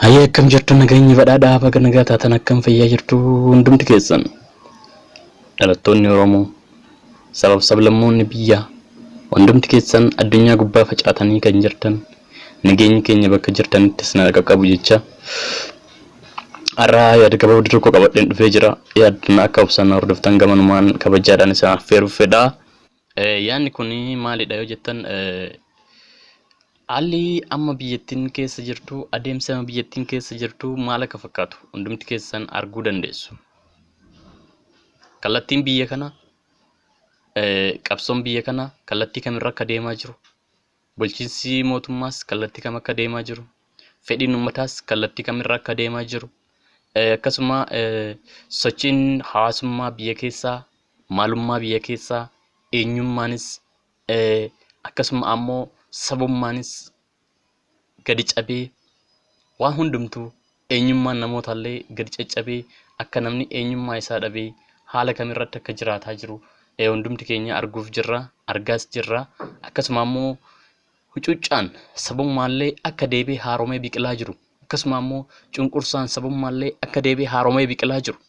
Hayyee akkam jirtu nageenyi badhaadhaa baga nagaa taatan akkam fayyaa jirtu hundumti keessan. Dhalattoonni Oromoo sabab sablammoonni biyyaa hundumti keessan addunyaa gubbaa facaatanii kan jirtan nageenyi keenya bakka jirtanitti isin haa qaqqabu jecha har'a yaada gabaabduu tokko qabadheen dhufee jira. Yaadna akka obsaan hordoftan gamanumaan kabajaadhaan isin affeeruuf fedha. Yaadni kun maalidha yoo jettan haalli amma biyyattiin keessa jirtu adeemsi amma biyyattiin keessa jirtu maal akka fakkaatu hundumti keessan arguu dandeessu. Kallattiin biyya kanaa qabsoon biyya kanaa kallattii kamirra akka deemaa jiru bulchiinsi mootummaas kallattii kam akka deemaa jiru fedhiin uummataas kallattii kamirra akka deemaa jiru akkasuma sochiin hawaasummaa biyya keessaa maalummaa biyya keessaa eenyummaanis akkasuma ammoo sabummaanis gadi cabee waan hundumtuu eenyummaan namootaallee gadi caccabee akka namni eenyummaa isaa dhabee haala kamirratti akka jiraataa jiru hundumti keenya arguuf jirra argaas jirra akkasuma ammoo hucuuccaan sabummaallee akka deebi'ee haaromee biqilaa jiru akkasuma ammoo cunqursaan sabummaallee akka deebi'ee haaromee biqilaa jiru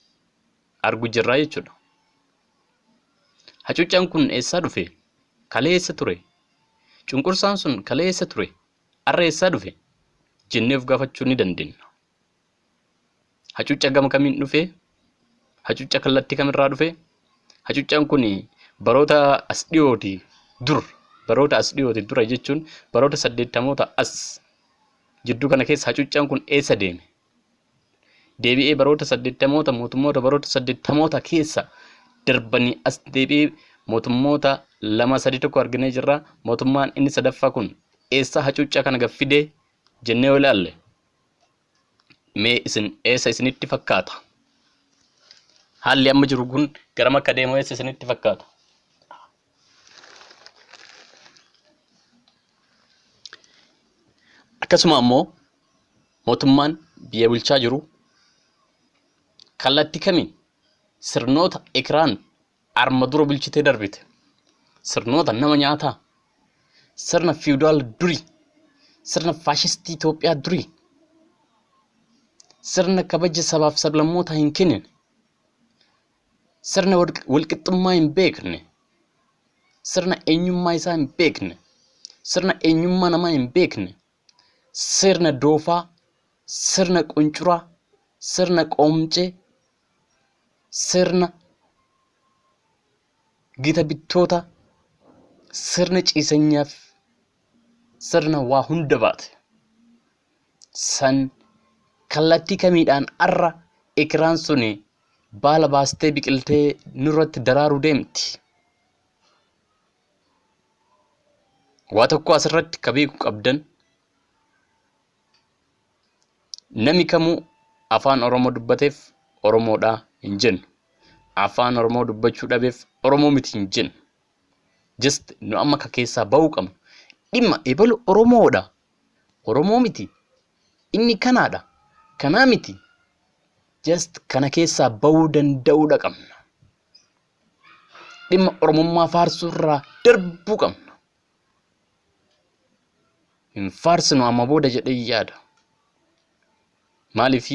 argu jirra jechuudha. Hacuuccaan kun eessaa dhufe? Kalee eessa ture? Cunqursaan sun kalee eessa ture? Har'a eessaa dhufe? Jennee of gaafachuu ni dandeenya. Hacuucca gama kamiin dhufe? Hacuucca kallattii kamirraa dhufe? Hacuuccaan kun baroota as dhiyooti dur baroota as dhiyooti dura jechuun baroota saddeettamoota as jidduu kana keessa hacuuccaan kun eessa deeme? Deebi'ee baroota saddeettamoota mootummoota baroota saddeettamoota keessa darbanii as deebi'ee mootummoota lama sadii tokko arginee jirra. Mootummaan inni sadaffaa kun eessa hacuuccaa kana gad fide jennee yoo ilaalle mee isin eessa isinitti fakkaata? Haalli amma jiru kun garam akka deemu eessa isinitti fakkaata? Akkasuma ammoo mootummaan biyya bulchaa jiru kallattii kamiin sirnoota ekiraan arma dura bulchitee darbite sirnoota nama nyaataa sirna fiwudaal durii sirna faashistii Itoophiyaa durii sirna kabaja sabaaf sablammootaa hin kennine sirna walqixxummaa hin beekne sirna eenyummaa isaa hin beekne sirna eenyummaa namaa hin beekne sirna doofaa sirna quncuraa sirna qoomcee sirna gita bittootaa sirna ciisanyaaf sirna waa hunda baate san kallattii kamiidhaan arra ekiraan suni baala baastee biqiltee nurratti daraaruu deemti. Waa tokko asirratti ka beeku qabdan nami kamuu afaan Oromoo dubbateef Oromoodha hin jennu. Afaan Oromoo dubbachuu dhabeef Oromoo miti hin jennu. Just nu amma ka keessaa ba'uu qabnu dhimma ebalu Oromoodha. Oromoo miti. Inni kanaadha. Kanaa miti. Just kana keessaa ba'uu danda'uudha qabna. Dhimma Oromummaa faarsuu irraa darbuu qabna. Hin faarsinu amma booda jedhee yaada. Maaliif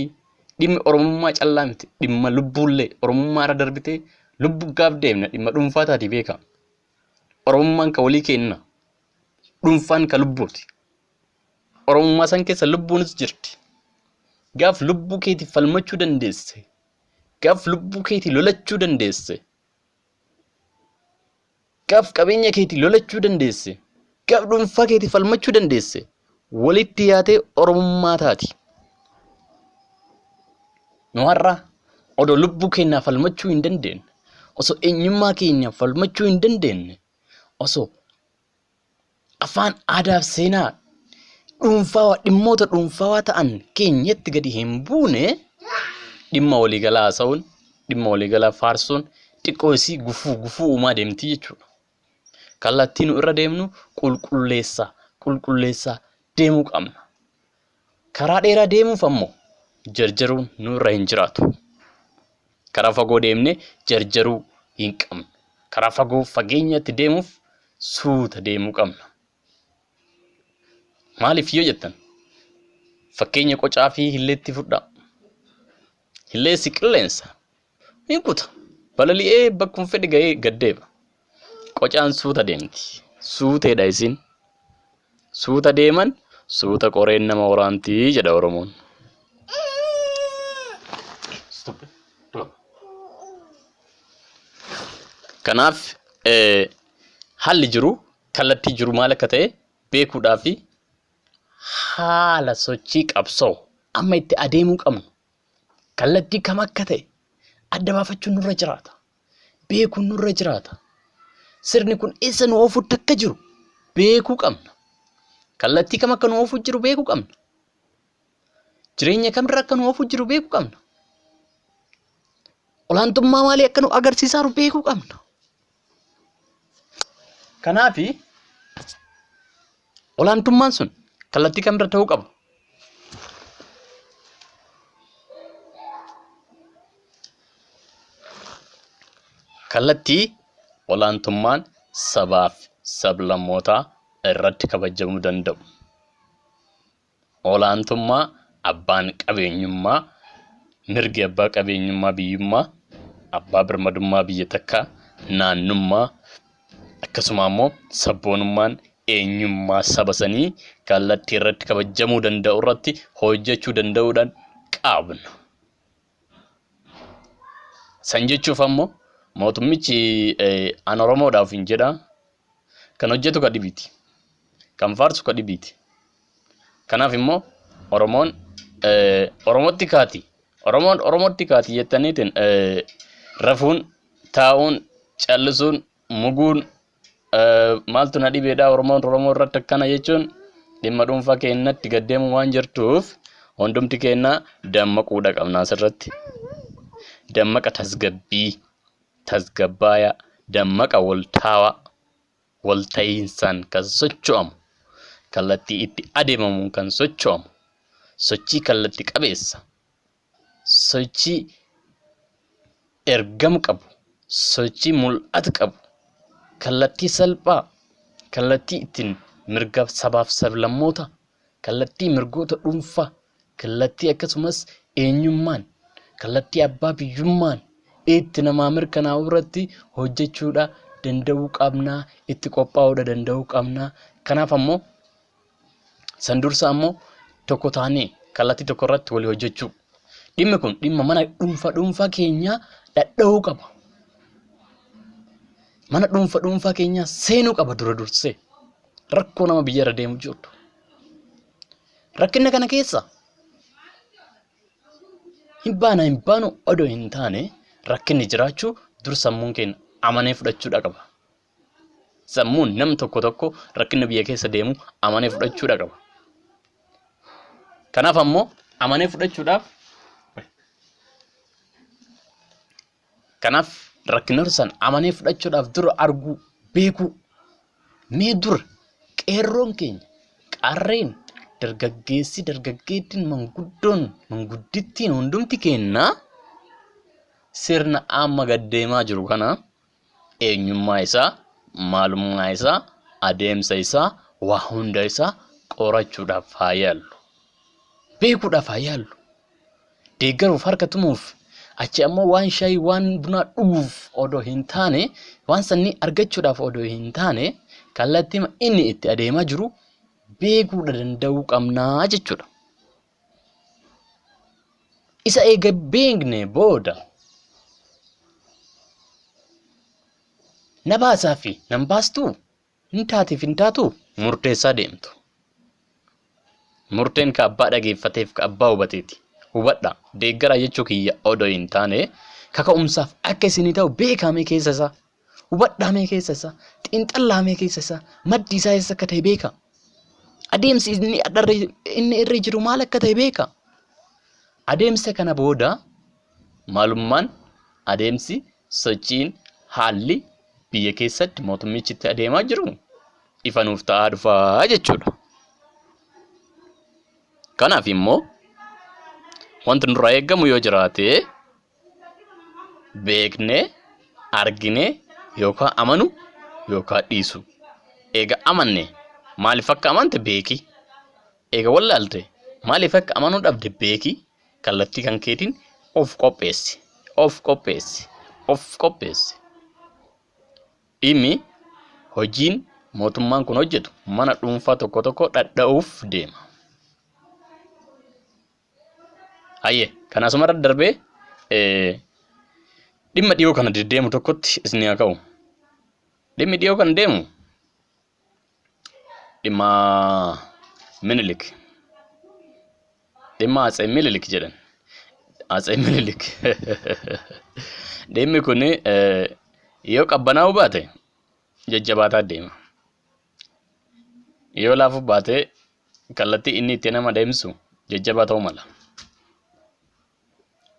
dhimmi Oromummaa callaa miti dhimma lubbuullee Oromummaa irra darbitee lubbuu gaaf deemna dhimma dhuunfaa taati beeka. Oromummaan ka walii kenna. Dhuunfaan ka lubbuuti. Oromummaa san keessa lubbuunis jirti. Gaaf lubbuu keetiif falmachuu dandeesse. Gaaf lubbuu keetii lolachuu dandeesse. Gaaf qabeenya keetii lolachuu dandeesse. Gaaf dhuunfaa keetii falmachuu dandeesse. Walitti yaatee Oromummaa taati. Nu har'a odoo lubbuu keenyaa falmachuu hin dandeenye, osoo eenyummaa keenya falmachuu hin dandeenye, osoo afaan aadaa fi seenaa dhuunfaawaa dhimmoota dhuunfaawaa ta'an keenyatti gadi hin buune dhimma waliigalaa haasa'uun dhimma waliigalaa faarsuun xiqqoo isii gufuu gufuu uumaa deemti jechuudha. Kallattii nu irra deemnu qulqulleessaa qulqulleessaa deemuu qabna. Karaa dheeraa deemuuf ammoo jarjaruun nu irra hin jiraatu. Karaa fagoo deemnee jarjaruu hin qabnu. Karaa fagoo fageenyatti deemuuf suuta deemuu qabna. Maaliif yoo jettan Fakkeenya qocaa fi hilleetti fudhaa. Hilleessi qilleensa hin kuta. Balali'ee bakkuma fedhe ga'ee gad deeba. Qocaan suuta deemti. Suuteedha isin. Suuta deeman suuta qoreen nama waraanti jedha Oromoon. Kanaaf haalli jiru kallattii jiru maal akka ta'e beekuudhaa fi haala sochii qabsoo amma itti adeemuu qabnu kallattii kam akka ta'e adda baafachuun nurra jiraata. Beekuun nurra jiraata. Sirni kun eessa nu oofutti akka jiru beekuu qabna. Kallattii kam akka nu oofuu jiru beekuu qabna. Jireenya kamirra akka nu oofuu jiru beekuu qabna. Olaantummaa maalii akka nu agarsiisaa jiru beekuu qabna. Kanaaf olaantummaan sun kallattii kamirra ta'uu qaba? Kallattii olaantummaan sabaaf sablammootaa irratti kabajamuu danda'u. Olaantummaa abbaan qabeenyummaa, mirgi abbaa qabeenyummaa biyyummaa, abbaa birmadummaa biyya takkaa, naannummaa akkasuma ammoo sabboonummaan eenyummaa saba sanii kallattii irratti kabajamuu danda'u irratti hojjechuu danda'uudhaan qabna. San jechuuf ammoo mootummichi an Oromoodhaaf hin jedha. Kan hojjetu ka dhibiiti. Kan faarsu ka dhibiiti. Kanaaf immoo Oromoon Oromootti kaati. Oromoon Oromootti kaati jettaniitiin rafuun, taa'uun, callisuun, muguun maaltu na dhibeedha Oromoon Oromoo irratti akkana jechuun dhimma dhuunfaa keenyatti gad deemuu waan jirtuuf hundumti keenya dammaquudha qabna asirratti. Dammaqa tasgabbii, tasgabbaayaa, dammaqa waltaawaa, walta'iinsaan kan socho'amu, kallattii itti adeemamuun kan socho'amu, sochii kallatti qabeessa, sochii ergama qabu, sochii mul'ata qabu, kallattii salphaa, kallattii ittiin mirga sabaaf sablammoota, kallattii mirgoota dhuunfaa, kallattii akkasumas eenyummaan, kallattii abbaa biyyummaan itti namaa mirkanaa'u irratti hojjechuudha danda'uu qabnaa, itti qophaa'uudha danda'uu qabnaa. Kanaaf ammoo san dursa ammoo tokko taanee kallattii tokko irratti walii hojjechuu. Dhimmi kun dhimma mana dhuunfaa dhuunfaa keenyaa dhadha'uu qaba. Mana dhuunfaa dhuunfaa keenyaa seenuu qaba dura dursee. Rakkoo nama biyya irra deemu jirtu. Rakkina kana keessa hin baana hin baanu odoo hin taane rakkinni jiraachuu dur sammuun keenya amanee fudhachuudha qaba. Sammuun nam tokko tokko rakkina biyya keessa deemu amanee fudhachuudha qaba. Kanaaf ammoo amanee fudhachuudhaaf kanaaf rakkinoota san amanee fudhachuudhaaf dura arguu beekuu mee dura qeerroon keenya qarreen dargaggeessi dargaggeettiin manguddoon manguddittiin hundumti keenya sirna amma gad deemaa jiru kana eenyummaa isaa, maalummaa isaa, adeemsa isaa, waa hunda isaa qorachuudhaaf haa yaallu. Beekuudhaaf haa yaallu. Deeggaruuf harka tumuuf achi ammoo waan shaayii waan bunaa dhuguuf odoo hin taane waan sannii argachuudhaaf odoo hin taane kallattii inni itti adeemaa jiru beekuudha danda'uu qabnaa jechuudha. Isa eega beekne booda na baasaa fi nan baastuu hin taatiif hin taatu murteessaa deemtu. Murteen ka abbaa dhageeffateef ka abbaa hubateeti. Hubadha deeggaraa jechuu kiyya odoo hin taane kaka'umsaaf akka isinii ta'u beekamee keessa isaa. Hubadhaamee keessa isaa, xiinxallaamee keessa isaa, maddi isaa eessa akka ta'e beeka. Adeemsi inni irra inni irra jiru maal akka ta'e beeka. Adeemsa kana booda maalummaan adeemsi sochiin haalli biyya keessatti mootummichi itti adeemaa jiru ifa nuuf ta'aa dhufaa jechuudha. Kanaaf immoo wanti nurraa eegamu yoo jiraate beeknee, arginee yookaan amanu yookaan dhiisu. Eega amanne maaliif akka amante beeki. Eega wallaalte Maaliif akka amanuu dhabde beeki, kallattii kan keetiin of qopheessi. Of qopheessi. Of qopheessi. Dhimmi hojiin mootummaan kun hojjetu mana dhuunfaa tokko tokko dhadha'uuf deema. Hayyee kan asumarra darbee dhimma dhiyoo kana deddeemu tokkotti isin haa ka'u. Dhimmi dhiyoo kan deemu dhimma Minilik. Dhimma Atsee Minilik jedhan. Atsee Minilik. Dhimmi kun yoo qabbanaa'uu baate jajjabaataa deema. Yoo laafuu baate kallattii inni itti nama deemsu jajjabaa ta'uu mala.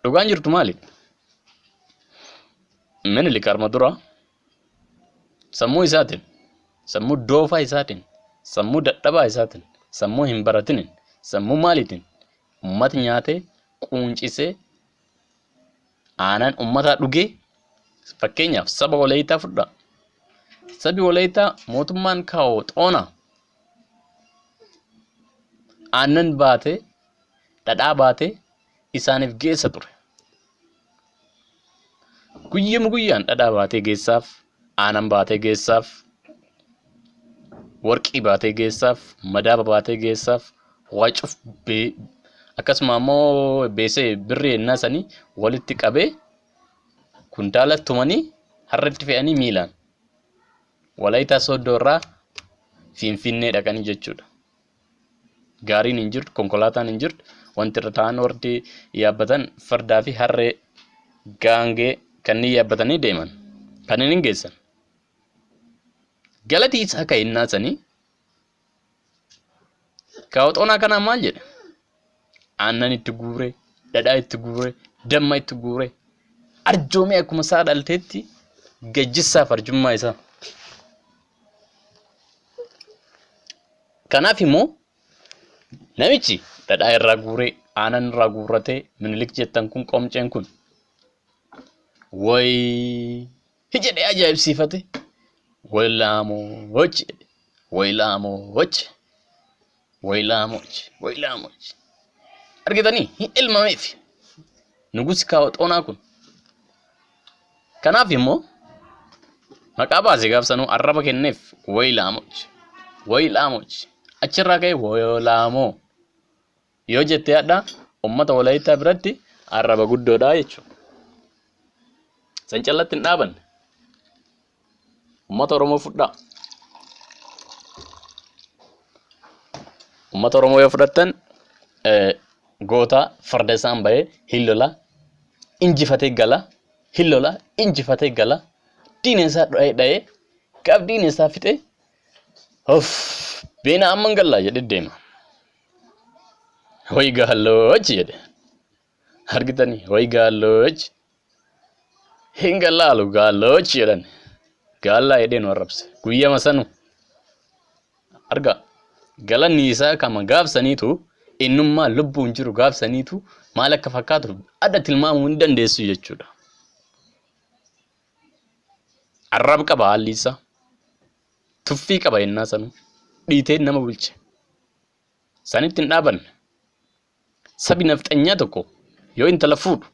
Dhugaan jirtu maali? Minilik arma dura sammuu isaatiin, sammuu doofaa isaatiin, sammuu dadhabaa isaatiin, sammuu hin baratiniin, sammuu maaliitiin uummata nyaatee quuncisee aanan uummataa dhugee, fakkeenyaaf saba Walayitaa fudhaa. Sabi Walayitaa mootummaan kaa'u xoona aannan baatee dhadhaa baatee isaaniif geessa ture. Guyyuma guyyaan dhadhaa baatee geessaaf, aannan baatee geessaaf, warqii baatee geessaaf, madaaba baatee geessaaf, wacuuf akkasuma ammoo beesee birrii ennaa sanii walitti qabee kuntaala tumanii harreetti fe'anii miilaan Walayitaa Sooddoo irraa Finfinnee dhaqanii jechuudha. Gaariin hin jirtu, konkolaataan hin jirtu, wanti irra taa'an warri yaabbatan fardaa fi harree gaangee kanneen yaabbatanii deeman kanneen hin geessan. Galatii isaa ka'innaa sanii kaawwaxoonaa kanaa maal jedhe? Aannan itti guure, dhadhaa itti guure, damma itti guure, arjoomee akkuma isaa dhalteetti gajjissaaf arjummaa isaa. Kanaaf immoo namichi dhadhaa irraa guuree, aannan irraa guurratee, Minilik jettan kun qomceen kun wayi jedhee ajaa'ibsiifate. Wayi laamoch jedhe, wayi laamoch, wayi laamoch, wayi laamoch. Argitanii hin elmameef nugusi kaawwaxoonaa kun. Kanaaf immoo maqaa baase gaafsanuu arraba kenneef, wayi laamoch, wayi laamoch. Achirraa ka'e wayi laamoo yoo jettee hadha uummata Walaayittaa biratti arraba guddoodha jechuudha. San callatti hin dhaabanne. Uummata Oromoo fudhaa. Uummata Oromoo yoo fudhattan, goota farda isaan bahee hin lola, injifatee gala, hin lola, injifatee gala, diina isaa dha'ee dha'ee gaaf diina isaa fixee of beena amman gallaa jedhee deema. Wayi gaalloochi jedhe. Argitanii, wayi gaalloochi. Hin gallaalu gaalloochi jedhan. Gaallaa jedhee nu arrabse. Guyyama sanu. Arga, galanni isaa kama gaafsaniitu innummaa lubbuun jiru gaafsaniitu maal akka fakkaatu adda tilmaamuu hin dandeessu jechuudha. Arrab qaba haalli isaa. Tuffii qaba yennaa sanuu. Dhiitee nama bulche. Sanitti hin dhaabanne. Sabi nafxanyaa tokko yoo intala fuudhu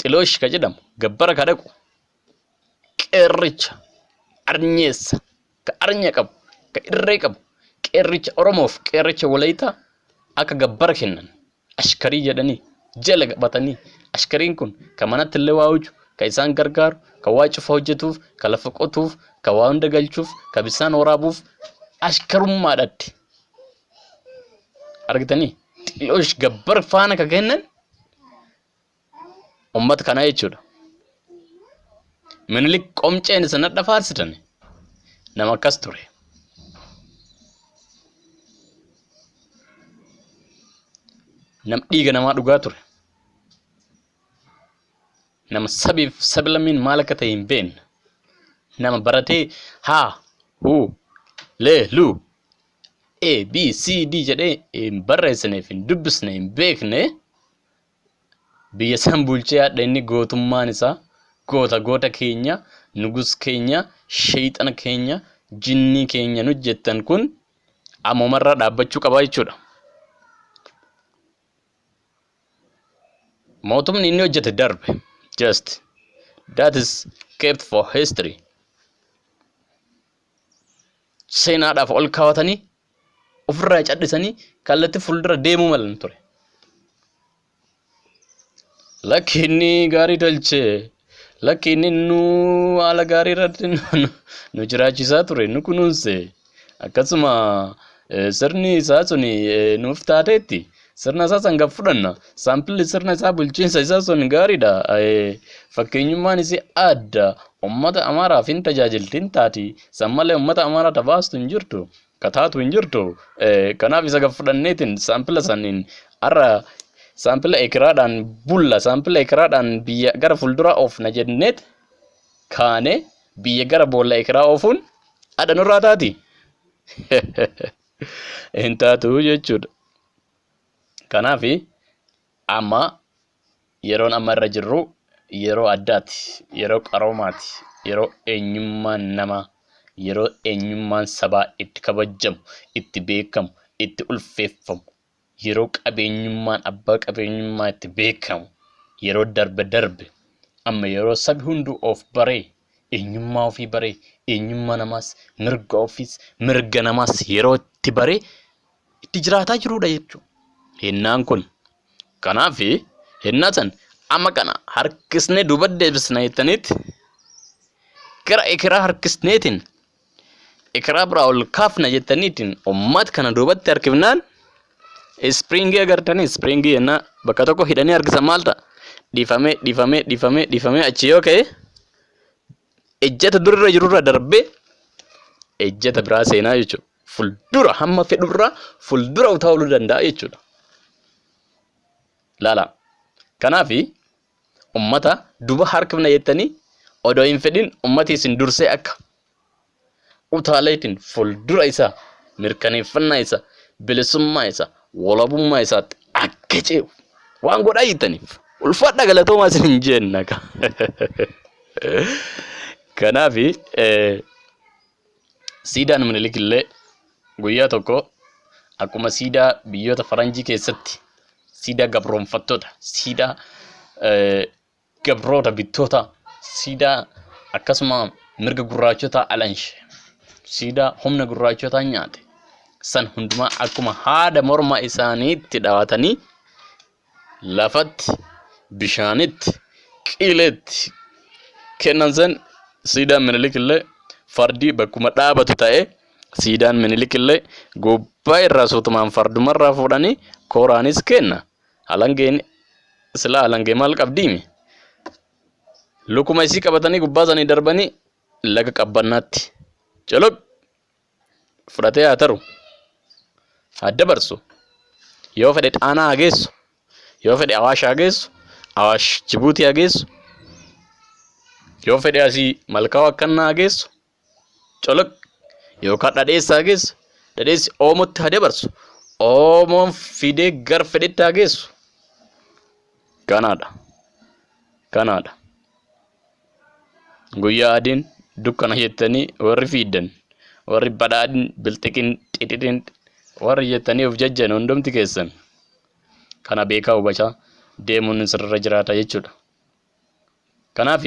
xiloosh ka jedhamu gabbara ka dhaqu qeerricha arnyeessa ka arnya qabu ka irree qabu, qeerricha Oromoof qeerricha Walayitaa akka gabbara kennan ashkarii jedhanii jala qabatanii, ashkariin kun ka manatti illee waa hojju, ka isaan gargaaru, ka waa cufa hojjetuuf, ka lafa qotuuf, ka waa hunda galchuuf, ka bisaan waraabuuf ashkarummaadhaatti. Argitanii, xiloosh gabbar faana ka kennan ummata kanaa jechuudha. Minilik qomceen isin hadha faarsitan nama akkas ture. Nam dhiiga namaa dhugaa ture. Nama sabiif sablammiin maal akka ta'e hin beekne. Nama baratee haa, hu, lee, lu, A, B, C, D jedhee hin barreessineef hin dubbisne hin beekne biyya san bulchee hadha inni gootummaan isaa goota goota keenya, nugus keenya, sheexana keenya, jinnii keenya nu jettan kun ammumarraa dhaabbachuu qabaa jechuudha. Mootumni inni hojjete darbe. Just that is kept for history. Seenaadhaaf ol kaawwatanii ofirraa cadhisanii kallattii fuuldura deemuu malan ture. Lakki inni gaarii tolche. Lakki inni nu haala gaarii irratti nu jiraachisaa ture, nu kunuunse. Akkasuma sirni isaa sun nuuf taateetti. Sirna isaa san gad fudhanna. Saampilli sirna isaa, bulchiinsa isaa sun gaariidha. Fakkeenyummaan isii adda. Uummata Amaaraaf hin tajaajilti, hin taati. San malee uummata Amaaraa tabaastu hin jirtu. Kataatu hin jirtu. Kanaaf isa gad fudhanneetiin saampila saniin har'a saampila ekiraadhaan bulla, saampila ekiraadhaan biyya gara fuulduraa oofna jenneet kaane biyya gara boolla ekiraa oofuun adha nurraa taati. Hin taatu jechuudha. Kanaaf amma yeroon amma irra jirru yeroo addaati, yeroo qaroomaati, yeroo eenyummaan namaa, yeroo eenyummaan sabaa itti kabajamu, itti beekamu, itti ulfeeffamu, yeroo qabeenyummaan abbaa qabeenyummaa itti beekamu, yeroo darbe darbe amma yeroo sabi hunduu of baree, eenyummaa ofii baree, eenyummaa namaas, mirga ofiis, mirga namaas yeroo itti baree itti jiraataa jirudha jechuudha. Hennaan kun. Kanaaf hennaa san amma kana harkisnee duuba deebisna jettaniitti gara ekeraa harkisneetiin ekeraa biraa ol kaafna jettaniitiin uummata kana duubatti harkifnaan, ispiriingii agartanii, ispiriingii yennaa bakka tokko hidhanii harkisan maal ta'a? Dhiifamee, dhiifamee, dhiifamee, dhiifamee achi yoo ka'e ejjata durarra jirurra darbee ejjata biraa seenaa jechuudha. Fuuldura hamma fedhurraa fuuldura utaaluu danda'a jechuudha. Laala. Kanaaf ummata duba harkifna jettanii odoo hin fedhin ummati isin dursee akka utaaleetiin fuuldura isaa, mirkaneeffannaa isaa, bilisummaa isaa, walabummaa isaatti akka ce'u waan godhaa jettaniif ulfaadha, galatoomaa isin hin jenna. Kanaaf siidaan Minilik illee guyyaa tokko akkuma siidaa biyyoota faranjii keessatti siidaa gabroonfattoota, siidaa gabroota bittoota, siidaa akkasuma mirga gurraachotaa alanshe, siidaa humna gurraachotaa nyaate san hundumaa akkuma haada morma isaaniitti dhaawatanii lafatti, bishaanitti, qileetti kennan san, siidaan Minilik illee fardii bakkuma dhaabatu ta'ee, siidaan Minilik illee gubbaa irraa suutumaan fardumarraa fuudhanii kooraanis kenna. Halangeen silaa halangee maal qabdiimi? Lukuma isii qabatanii gubbaa sanii darbanii laga qabbannaatti coloq fudhatee haa taru, haa dabarsu. Yoo fedhe Xaanaa haa geessu, yoo fedhe Awaash haa geessu, Awaash Jibuutii haa geessu, yoo fedhe asii Malkaa Wakkannaa haa geessu, coloq yookaan Dhadheessa haa geessu, Dhadheessi Oomotti haa dabarsu, Oomoon fidee gar fedhetti haa geessu. Kanaadha. Kanaadha. Guyyaa adiin dukkana jettanii warri fiiddan, warri badhaadhin bilxiqin xixixin warri jettanii of jajjan hundumti keessan kana beekaa hubachaa deemuun sirra jiraata jechuudha. Kanaaf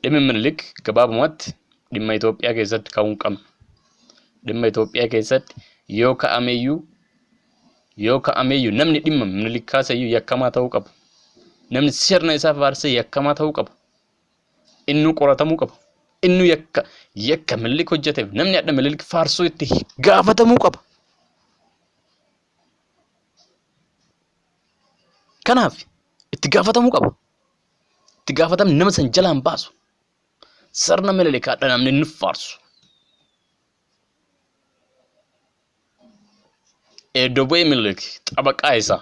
dhimmi Minilik gabaabumatti dhimma Itoophiyaa keessatti ka'uu hin qabne. Dhimma Itoophiyaa keessatti yoo ka'ameyyuu, yoo ka'ameyyuu, namni dhimma Minilik kaaseyyuu yakkamaa ta'uu qaba. Namni sirna isaa faarsee yakkamaa ta'uu qaba. Innuu qoratamuu qaba. Innuu yakka Minilik hojjeteef namni hadha Minilik faarsuu itti gaafatamuu qaba. Kanaaf itti gaafatamuu qaba. Itti gaafatamni nama san jalaan baasu. Sirna Minilik hadha namni inni faarsu. Iddoo bu'ee Minilik xabaqaa isaa,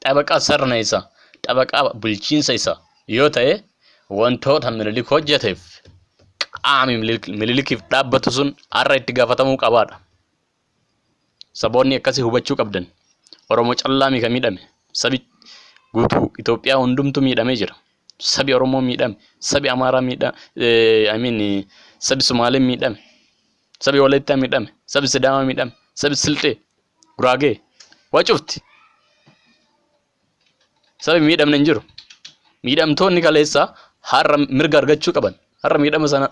xabaqaa sirna isaa, xabaqaa bulchiinsa isaa yoo ta'e, wantoota Minilik hojjeteef qaami Minilikiif dhaabbatu sun har'a itti gaafatamuu qabaadha. Saboonni akkasii hubachuu qabdan. Oromoo callaa miti kan miidhame. Sabi guutuu Itoophiyaa hundumtu miidhamee jira. Sabi Oromoo miidhame, sabi Amaaraa miidhame, I mean, sabi Sumaalee miidhame, sabi Walaayittaa miidhame, sabi Sidaamaa miidhame, sabi Silxee, Guraagee, waa cufti. Sabi miidhamne hin jiru. Miidhamtoonni kaleessa har'a mirga argachuu qaban. Har'a miidhama sana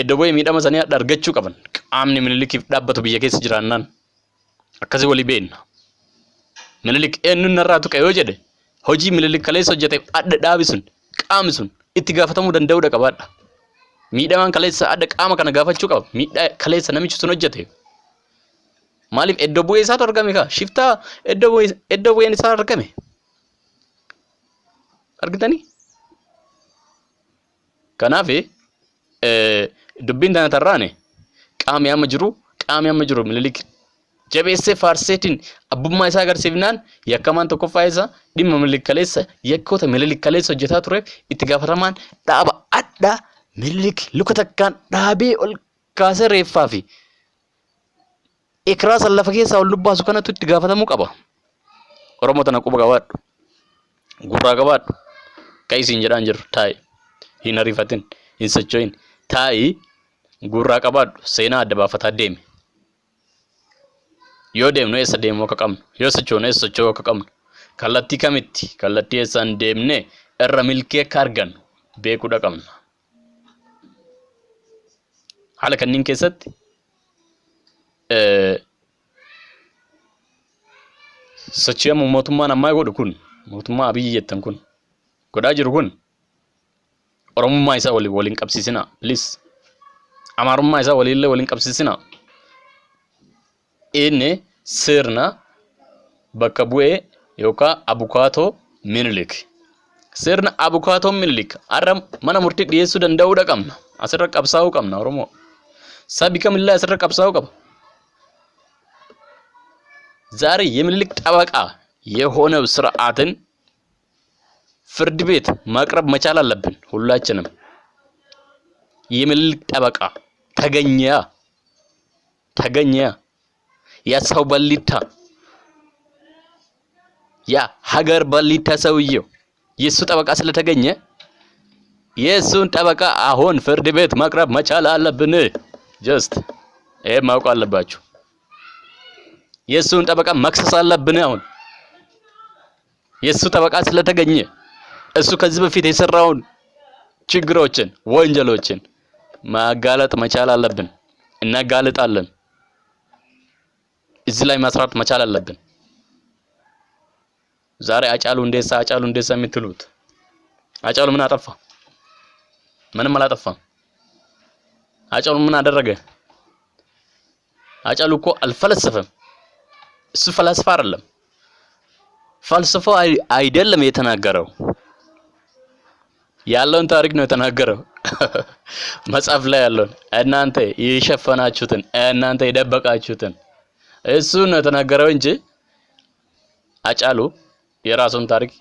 iddoo bu'ee miidhama sanii har'a argachuu qaban. Qaamni Minilikiif dhaabbatu biyya keessa jiraannaan akkasii walii beenna. Minilik eenyuun narraa tuqe yoo jedhe, hojii Minilik kaleessa hojjeteef adda dhaabi sun, qaamni sun itti gaafatamuu danda'uudha qabaadha. Miidhamaan kaleessa adda qaama kana gaafachuu qaba. Miidhaa kaleessa namichi sun hojjete. Maaliif? Iddoo bu'ee isaatu argame kaa? Shiftaa iddoo bu'een isaa argame. Argitanii? Kanaaf dubbiin tana tarraane qaamni amma jiru Minilik jabeessee faarseetiin abbummaa isaa agarsiifnaan, yakkamaan tokkoffaa isaa dhimma Minilik kaleessa, yakkoota Minilik kaleessa hojjetaa tureef itti gaafatamaan dhaaba adda Minilik luka takkaan dhaabee ol kaasee reeffaa fi ekiraa san lafa keessaa ol lubbaasu kanatu itti gaafatamuu qaba. Oromoo, tana quba qabaadhu. Gurraa qabaadhu. Ka isin jedhaan jiru, taa'i. Hin ariifatin. Hin socho'in. Taa'i, gurraa qabaadhu. Seenaa adda baafataa deemi. Yoo deemnu eessa deemuu akka qabnu, yoo sochoonu eessa socho'uu akka qabnu, kallattii kamitti, kallattii eessaan deemnee irra milkii akka argannu beekuudha qabna. Haala kanneen keessatti sochii amma mootummaan ammaa godhu kun, mootummaa Abiyyi jettan kun godhaa jiru kun, Oromummaa isaa waliin waliin qabsiisinaa, please. Amaarummaa isaa waliillee waliin qabsiisinaa. Inni sirna bakka bu'ee yookaan abukaatoo Minilik. Sirna abukaatoo Minilik har'a mana murtii dhiyeessuu danda'uudha qabna. Asirra qabsaa'uu qabna, Oromoo. Sabi kamillee asirra qabsaa'uu qaba. ዛሬ የሚኒሊክ ጠበቃ የሆነው ስርዓትን ፍርድ ቤት ማቅረብ መቻል አለብን ሁላችንም። የሚኒሊክ ጠበቃ ተገኘ፣ ተገኘ። ያ ሰው በሊታ፣ ያ ሀገር በሊታ ሰውየው የእሱ ጠበቃ ስለተገኘ የእሱን ጠበቃ አሁን ፍርድ ቤት ማቅረብ መቻል አለብን። Just ይሄ ማወቅ አለባችሁ። የእሱን ጠበቃ መክሰስ አለብን። አሁን የእሱ ጠበቃ ስለተገኘ እሱ ከዚህ በፊት የሰራውን ችግሮችን፣ ወንጀሎችን ማጋለጥ መቻል አለብን። እናጋልጣለን። እዚህ ላይ መስራት መቻል አለብን። ዛሬ አጫሉ ሁንዴሳ፣ አጫሉ ሁንዴሳ የምትሉት፣ አጫሉ ምን አጠፋ? ምንም አላጠፋም። አጫሉ ምን አደረገ? አጫሉ እኮ አልፈለሰፈም። እሱ ፈላስፋ አይደለም። ፈልስፎ አይደለም የተናገረው፣ ያለውን ታሪክ ነው የተናገረው። መጽሐፍ ላይ ያለውን፣ እናንተ የሸፈናችሁትን፣ እናንተ የደበቃችሁትን እሱ ነው የተናገረው እንጂ አጫሉ የራሱን ታሪክ፣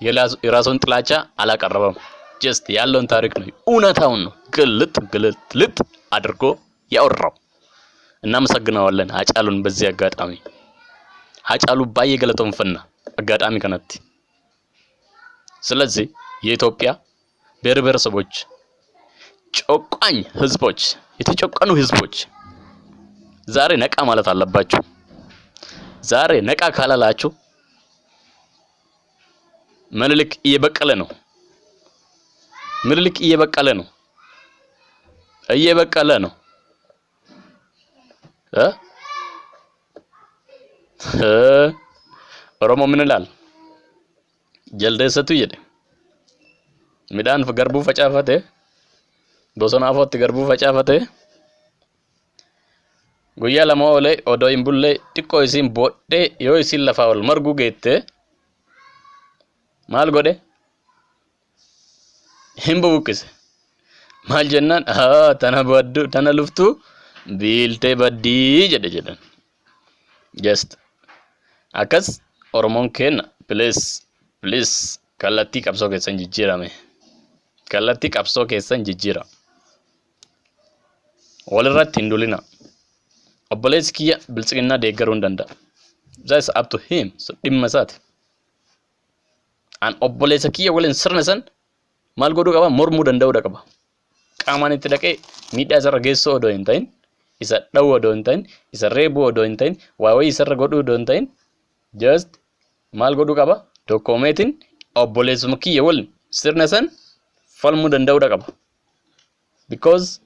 የራሱን ጥላቻ አላቀረበም። Just ያለውን ታሪክ ነው፣ እውነታውን ነው ግልጥ ግልጥ አድርጎ ያወራው። እናመሰግነዋለን አጫሉን በዚህ አጋጣሚ። Haacaaluu baay'ee galateeffanna አጋጣሚ kanatti። ስለዚህ የኢትዮጵያ ብሔር ብሔረሰቦች፣ ጨቋኝ ህዝቦች፣ የተጨቆኑ ህዝቦች ዛሬ ነቃ ማለት አለባችሁ። ዛሬ ነቃ ካላላችሁ ምኒልክ እየበቀለ ነው። ምኒልክ እየበቀለ ነው። እየበቀለ ነው እ ኦሮሞ ምን ይላል? Jaldeessatu jedhe, midhaan garbuu facaafate, bosona afootti garbuu facaafate, guyyaa 2 oolee odoo hin bulle, xiqqoo isiin boodhee yoo isiin lafaa ol marguu geette maal godhe? Hin bubuqqise. Maal jennaan, "Tana baddu, tana luftuu biiltee baddii" jedhe jedhan. Just akkas Oromoon kenna. Please, please, kallattii qabsoo keessan jijjiirame, kallattii qabsoo keessan jijjiira. Walirratti hin dulina. Obboleessi kiyya Biltsiginnaa deeggaruu hin danda'a. That's up to him. So dhimma isaati. An obboleessa kiyya waliin sirna san maal godhuu qaba? Mormuu danda'uudha qaba. Qaamaan itti dhaqee miidhaa isarra geessuu odoo hin ta'in, isa dha'uu odoo hin ta'in, isa reebuu odoo hin ta'in, waa wayii isarra godhuu odoo hin ta'in, just maal godhuu qaba? Tokkoomeetiin Obboleessuma kiyya waliin sirna san falmuu danda'uudha qaba. Because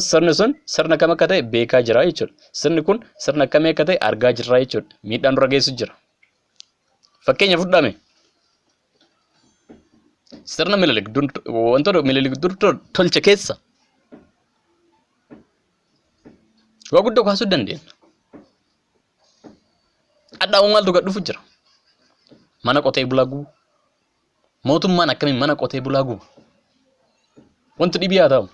sirni sun sirna kam akka ta'e beekaa jira jechuudha. Sirni kun sirna akkamii akka ta'e argaa jirra jechuudha. Miidhaan dura geessu jira. Fakkeenya fudhame. Sirna Minilik dur, wantoota Minilik dur tolche keessa waa guddoo kaasuu dandeenya. Hadhaa'uu maaltu gad dhufu jira? Mana qotee bulaa gubu. Mootummaan akkamiin mana qotee bulaa guba? Wanti dhibii haa ta'u.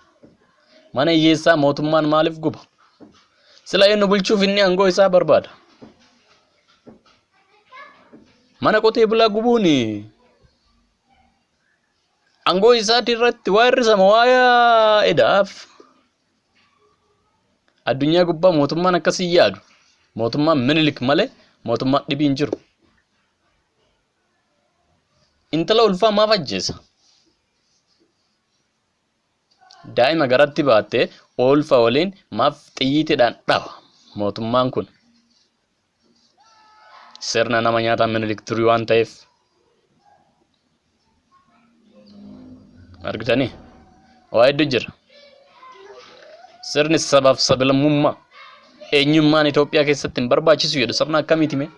Mana hiyyeessaa mootummaan maaliif guba? Sila eenyu bulchuuf inni aangoo isaa barbaada? Mana qotee bulaa gubuun aangoo isaatii irratti waa hir'isama waa edaaf. Addunyaa gubbaa mootummaan akkasii yaadu. Mootummaan Minilik malee mootummaan dhibii hin jiru. Intala ulfaa maaf ajjeesa? Daa'ima garatti baattee ulfa waliin maaf xiyyiitiidhaan dhawa mootummaan kun? Sirna nama nyaataa Minilik durii waan ta'eef. Argitanii? Waa hedduu jira. Sirni sabaaf sablammummaa eenyummaan Itoophiyaa keessatti hin barbaachisu jedhu sirna akkamiiti mee?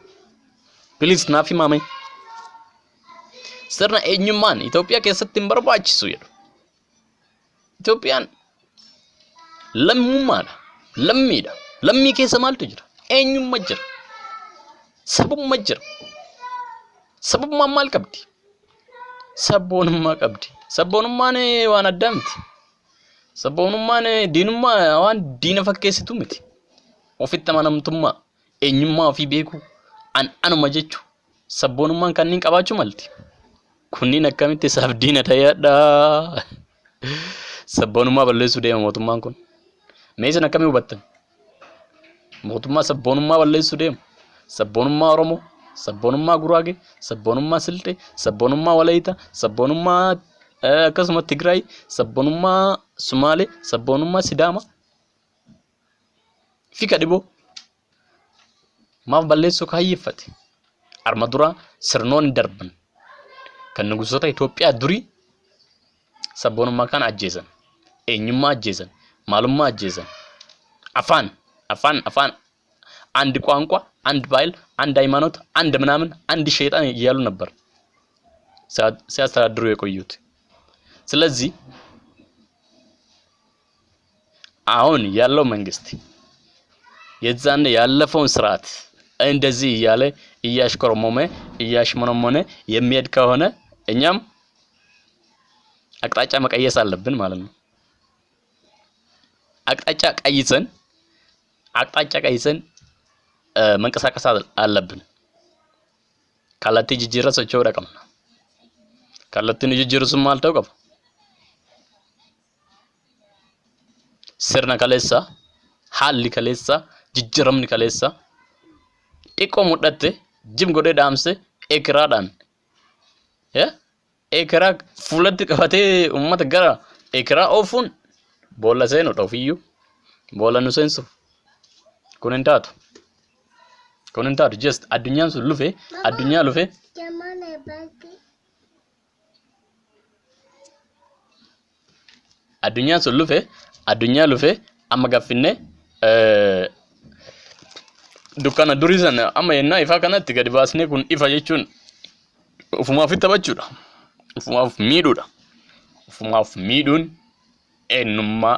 Please naaf himaa mee? Sirna eenyummaan Itoophiyaa keessatti hin barbaachisu jedhu. Itoophiyaan lammummaadha. Lammiidha. Lammii keessa maaltu jira? Eenyumma jira. Sabumma jira. Sabummaan maal qabdi? Sabboonummaa qabdi. Sabboonummaan waan addaa miti. Sabboonummaan diinummaa waan diina fakkeessitu miti. Ofitti amanamtummaa, eenyummaa ofii beekuu, an anuma jechuu. Sabboonummaan kanneen qabaachuu malti. Kunniin akkamitti isaaf diina ta'ee hadhaa? Sabboonummaa balleessuu deema mootummaan kun. Mee isin akkamii hubattan? Mootummaa sabboonummaa balleessuu deemu. Sabboonummaa Oromoo, sabboonummaa Guraagee, sabboonummaa Silxee, sabboonummaa Walayitaa, sabboonummaa akkasuma Tigraay, sabboonummaa Sumaalee, sabboonummaa Sidaamaa fi kadhiboo maaf balleessuu kaayyeffate? Arma duraa sirnoonni darban kan nugusoota Itoophiyaa durii sabboonummaa kana ajjeesan, eenyummaa ajjeesan, maalummaa ajjeesan, afaan afaan afaan አንድ ቋንቋ፣ አንድ ባህል፣ አንድ ሃይማኖት፣ አንድ ምናምን፣ አንድ ሸይጣን እያሉ ነበር ሲያስተዳድሩ የቆዩት። ስለዚህ አሁን ያለው መንግስት የዛን ያለፈውን ስርዓት እንደዚህ እያለ እያሽኮረሞመ እያሽሞነሞነ የሚሄድ ከሆነ እኛም አቅጣጫ መቀየስ አለብን ማለት ነው። አቅጣጫ ቀይሰን አቅጣጫ ቀይሰን መንቀሳቀስ አለብን። Kallattii jijjiirra socho'uu qabna. Kallattiin nu jijjiiru sun maal ta'uu qaba? Sirna kaleessaa, haalli kaleessaa, jijjiiramni kaleessaa xiqqoo mudhatte jim godhee dhaamse ekiraadhaan ekiraa fuulatti qabatee uummata gara ekiraa oofuun boolla seenuudha ofiyyuu boolla nu seensuuf kun hin taatu. Kun hin taatu, just addunyaan sun lufe addunyaa lufe. Addunyaan sun lufe addunyaa lufe amma gaffinne dukkana durii sana amma yennaa ifaa kanatti gadi baasnee kun ifa jechuun ufumaaf taphachuudha. Ufumaaf miidhuudha. Ufumaaf miidhuun eenyummaa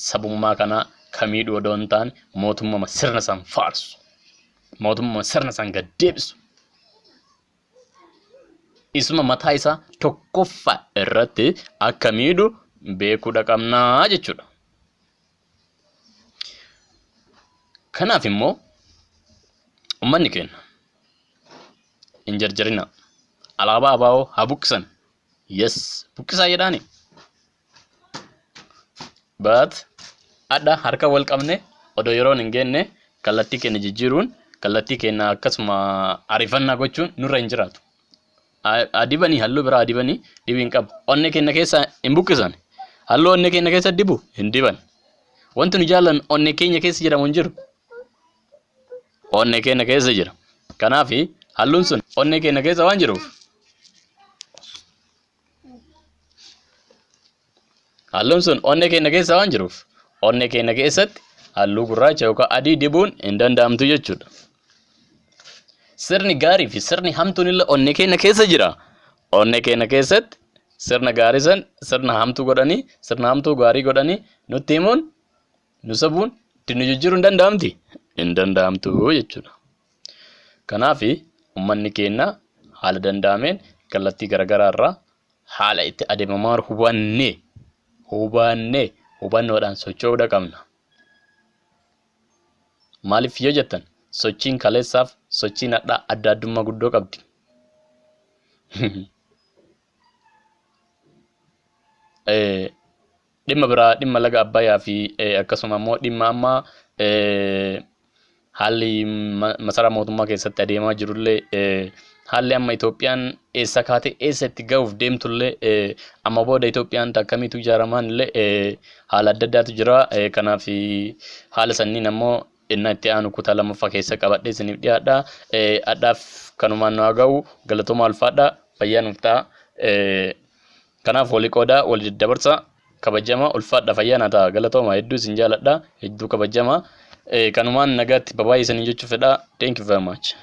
sabummaa kanaa ka miidhuu odoo hin taane mootummaa sirna san faarsu. Mootummaa sirna san gad deebisu. Isuma mataa isaa tokkoffaa irratti akka miidhu beekuudha qabnaa jechuudha. Kanaaf immoo uummanni keenya hin jarjarina. Alaabaa ABO haa buqqisan. Yes, buqqisaa jedhaani. But adha harka wal qabne odoo yeroon hin geenne kallattii keenya jijjiiruun, kallattii keenya akkasuma ariifannaa gochuun nurra hin jiraatu. Adibanii halluu biraa adibanii dhibii hin qabu. Onnee keenya keessa hin buqqisan. Halluu onnee keenya keessa dibu hin diban. Wanti nu jaallannu onnee keenya keessa jedhamu hin jiru. Onnee keenya keessa jira. Kanaaf halluun sun onnee keenya keessa waan jiruuf Halluun sun onnee keenya keessa waan jiruuf onnee keenya keessatti halluu gurraacha yookaan adii dibuun hin danda'amtu jechuudha. Sirni gaarii fi sirni hamtuun illee onnee keenya keessa jira. Onnee keenya keessatti sirna gaarii san sirna hamtuu godhanii, sirna hamtuu gaarii godhanii nutti himuun, nu sobuun, itti nu jijjiiruun hin danda'amti? Hin danda'amtu jechuudha. Kanaaf uummanni keenya haala danda'ameen kallattii garaagaraa irraa haala itti adeemamaa hubannee hubannee hubannoodhaan socho'uudha qabna. Maaliif yoo jettan, sochiin kaleessaaf sochiin hadhaa adda addummaa guddoo qabdi. Dhimma biraa, dhimma laga Abbayyaa fi akkasuma immoo dhimma amma haalli masaraa mootummaa keessatti adeemaa jirullee, haalli amma Itoophiyaan eessa kaatee eessa itti ga'uuf deemtullee, amma booda Itoophiyaan akkamiitu ijaaramaan illee haala adda addaatu jira. Kanaaf haala sanniin ammoo innaa itti aanu kutaa lammaffaa keessa qabadhee isiniif dhiyaadha. Adhaaf kanumaan nu haa ga'u. Galatoomaa, ulfaadha, fayyaa nuuf ta'a. Kanaaf walii qoodaa, walii daddabarsa. Kabajama, ulfaadha, fayyaa naa ta'a. Galatooma, hedduu isin jaaladha, hedduu kabajama. Kanumaan nagaatti babaay'ee isiniin jechuu fedha. Thank you very much.